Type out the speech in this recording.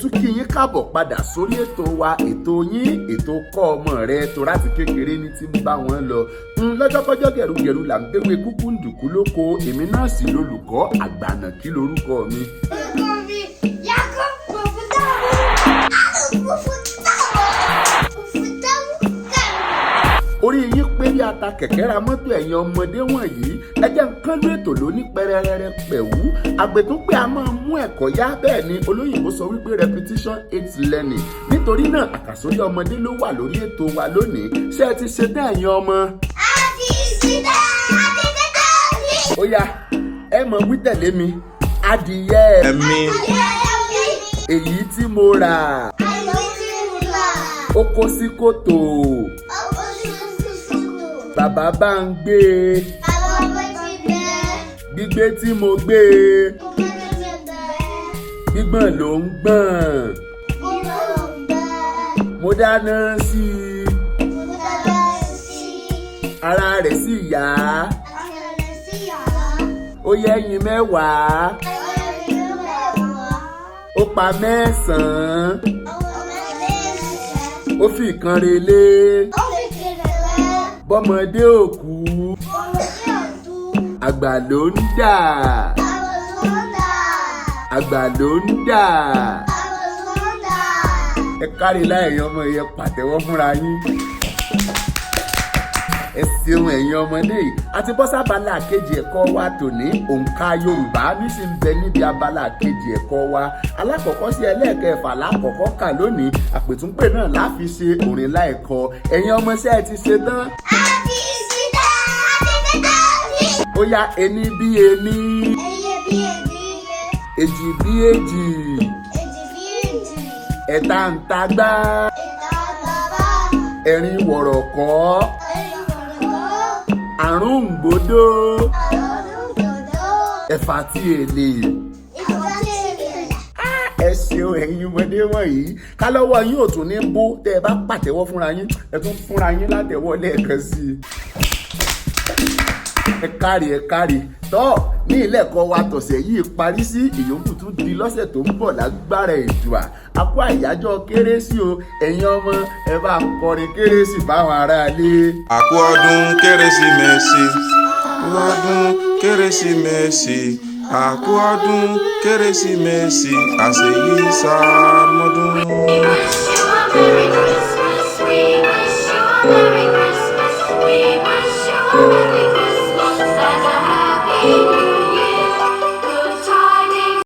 Tún kí yín káàbọ̀ padà sórí ètò wa, ètò yín, ètò Kọ́ Ọmọ Rẹ, tó láti kékeré ní tí ń bá wọn lọ. Lọ́jọ́kọ́jọ́ gẹ̀rúgẹ̀rú là ń béwé kúkú ń dùkú lóko. Èmi náà sì lolùkọ́ àgbànà. Kí lorúkọ mi? Orúkọ mi Yakub Mufutawu. Mufutawu. Mufutawu kàrú. Orí yín pé bí ata kẹ̀kẹ́ ra mọ́tò. Ẹ̀yin ọmọdé wọ̀nyí, ẹ jẹ́ nǹkan ló ètò lóní pẹrẹrẹrẹ pẹ̀wú àgbẹ̀túnpẹ́ a máa mú ẹ̀kọ́ yá. Bẹ́ẹ̀ ni olóyìnbó sọ wípé repetition aids learning. Nítorí náà, àkàsórí ọmọdé ló wà lórí ètò wa lónìí. Ṣé ẹ ti ṣe tán, ẹ̀yin ọmọ? Àti ṣídà àti tẹ́tà sí. Ó yá, ẹ mọ̀ wí tẹ̀lé mi: adìyẹ ẹ̀mí Ayé èyí tí mo rà ayé tí mo rà. Ó kó sí kòtò. Ọkọ̀ sí kòtò. Bàbá bá ń gbé e. Àwọn ọmọ ti bẹ̀. Gbígbé tí mo gbé e, Mo fẹ́ ti bẹ̀. gbígbọ̀n ló ń gbọ̀n. Mo lọ bẹ̀. Mo dáná sí i. Mo dára sí. Ara rẹ̀ sì yá. Àkàrà sí yàrá. Ó yẹ́yin 10. Ayé 10. Ó pa 9. Àwọn mẹ́sàn-án. Ó fi ìkan relé. Ó fi kéré lẹ́. Bọ́mọdé ò kú, Ọmọdé ọdún. àgbà ló ń dà. Àwọn tó ń dà. Àgbà ló ń dà. Àwọn tó ń dà. Ẹ kárí láì, ẹ̀yin ọmọ yẹn, pàtẹ́wọ́ fúnra yín. Ẹ ṣeun, ẹ̀yin ọmọdé yìí. Àti bọ́ sábala kejì ẹ̀kọ́ wa tòní. Òǹkà Yorùbá nísì ń bẹ níbi abala kejì ẹ̀kọ́ wa. Alákọ̀ọ́kọ́ sí ẹlẹ́ẹ̀kẹfà lákọ̀ọ́kọ́ kà lónìí. Àpètúnpè náà láfi ṣe òrìn láìkọ. Ẹ̀yin ọmọọṣẹ́, ẹ ti ṣe tán? Àti ṣídà àti tẹ́tà sí. Ó yá, ení bí ení. Ẹyẹ bí ẹbí. Èjì bí èjì. Èjì bí èjì. Ẹ̀ta ń tagbá. Ẹ̀ta bàbá. Ẹ̀rin wọ̀rọ̀kọ́. Ẹ̀rin wọ̀rọ̀kọ́. Àrún gbódó. Àrùn dòdò. Ẹ̀fà tí èlé. Ìfà tí èlé. Ẹ ṣeun, ẹ̀yin ọmọdé wọ̀nyí. Ká lọ́wọ́ yín ò tún ní bó tẹ́ ẹ bá pàtẹ́wọ́ fúnra yín. Ẹ tún fúnra yín látẹ̀wọ́ lẹ́ẹ̀kan sí i. Ẹ káre, ẹ káre. Tọ́ ní ilé ẹ̀kọ́ wa tọ̀sẹ̀ yìí parí sí. Ìyókù tún di lọ́sẹ̀ tó ń bọ̀ lágbára Èdùà. A kú àyájọ́ Kérésì o. Ẹ̀yin ọmọ, ẹ bá ń kọrin Kérésì fáwọn aráalé. Àkú ọdún Kérésìmesì, àkú ọdún Kérésìmesì, àkú ọdún Kérésìmesì, àṣeyí sàmọ́dún. We wish you a Merry Christmas. We wish you a Merry